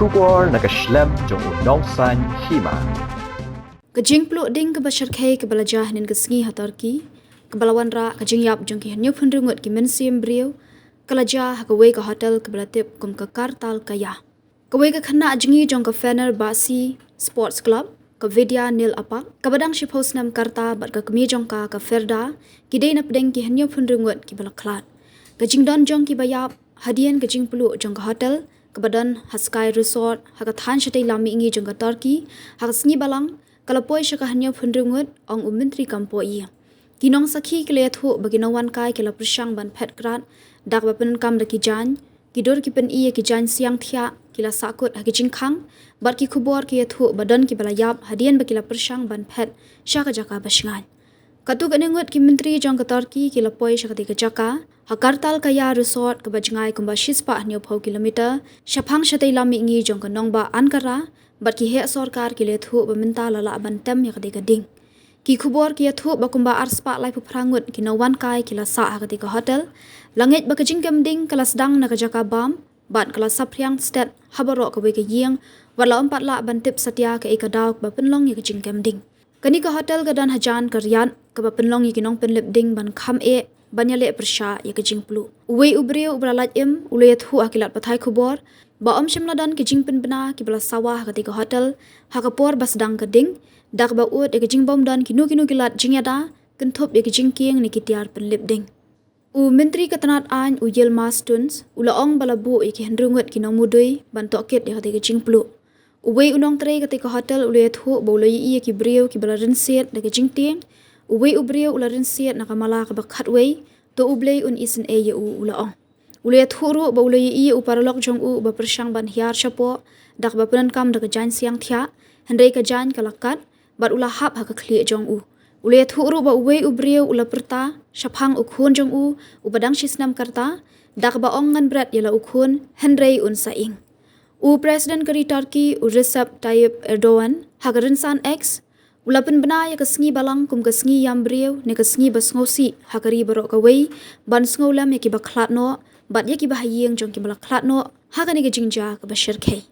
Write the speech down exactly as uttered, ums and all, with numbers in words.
Khubor na ka shlem jong u Nongsaiñ Hima. Ka jingpluh ding kaba shyrkhei kaba la jia hynnin ka sngi ha Turkey, kaba la wanrah ka jingïap jong ki hynñiewphew hynriew ngut ki mynsiem briew, ka la jia ha kawei ka hotel kaba la tip kum ka Kartal Kaya. Kawei ka khynnah jngi jong ka Fenerbahce Sports Club, ka Vidya Nil Apak, kaba dang shiphew snem ka rta bad ka kmie jong ka ka Ferda, ki dei na pdeng ki hynñiewphew hynriew ngut kiba la khlad. Ka jingdon jong kiba ïap hadien ka jingpluh jong ka hotel kaba don ha Sky Resort ha ka thaiñ shatei lam mihngi jong ka Turkey, ha ka sngi Balang, ka la poi sha ka hynñiewphew hynriew ngut, ong u Myntri Kam Pohïing. Ki nongsakhi ki la ïathuh ba ki nongwan kai ki la pyrshang ban phet krad da kaba pyndonkam da ki jaiñ, ki dur ki pyni ïa ki jaiñ siang thiah ki la sahkut ha ki jingkhang, bad ki khubor ki ïathuh ba don kiba la ïap hadien ba ki la pyrshang ban phet sha ka jaka ba shngaiñ. Katto katne ngut ki myntri jong ka Turkey ki la poi sha katei ka jaka, ha Kartal Kaya Resort kaba jngai kumba shispah hynñiewphew kilometer shaphang shatei lam mihngi jong ka nongbah Ankara, bad ki heh sorkar ki la ïathuh ba mynta la lah ban tem ïa katei ka ding. Ki khubor ki ïathuh ba kumba arspah laiphew phra ngut ki nongwan kai ki la sah ha katei ka hotel. La ngeit ba ka jingkem ding ka la sdang na ka jaka bam, bad ka la saphriang stet ha baroh kawei ka ïing, wat la ym pat lah ban tip satia kaei ka daw kaba pynlong ïa ka jingkem ding. Kane ka hotel ka don hajan ka Riyadh, kaba pynlong ïa ki nongpynlip ding ban kham eh ban ïaleh pyrshah ïa ka jingpluh. Uwei u briew uba la lait im u la ïathuh ha ki lad pathai khubor ba ym shym la don ki jingpynbna kiba la sawa ha katei ka hotel ha ka por ba sdang ka ding, da kaba ud ïa ka jingbym don kino kino ki lad jingïada kynthup ïa ki jingkieng ne ki tiar pynlip ding. U Myntri ka tnad aiñ u Yilmaz Tunç u la ong ba la buh ïa ki hynriew ngut ki nongmudui ban tohkit ïa katei ka jingpluh. Uwei u nongtrei katei ka hotel u la ïathuh ba u la ïohi ïa ki briew kiba la rynsied da ka jingtieng. Uwei u briew u la rynsied na ka mala kaba khatwei, to U Blei un isynei ïa u, u la ong. U la ïathuh ruh ba u la ïohi ïa u paralok jong u uba pyrshang ban hiar shapoh da kaba pyndonkam da ka jaiñ siang thiah, hynrei ka jaiñ ka la kat, bad u la hap ha ka khlieh jong u. U la ïathuh ruh ba uwei u briew u la pyrta shaphang u khun jong u uba dang shisnem ka rta, da kaba ong ngan bret ïa la u khun, hynrei un sa ing. U President ka ri Turkey u Recep Tayyip Erdogan ha ka rynsan X u la pynbna ïa ka sngi Balang kum ka sngi ïam briew ne ka sngi ba sngewsih ha ka ri baroh kawei, ban sngewlem ïa kiba khlad noh bad ïa kiba ha ïing jong kiba la khlad noh ha kane ka jingjia kaba shyrkhei.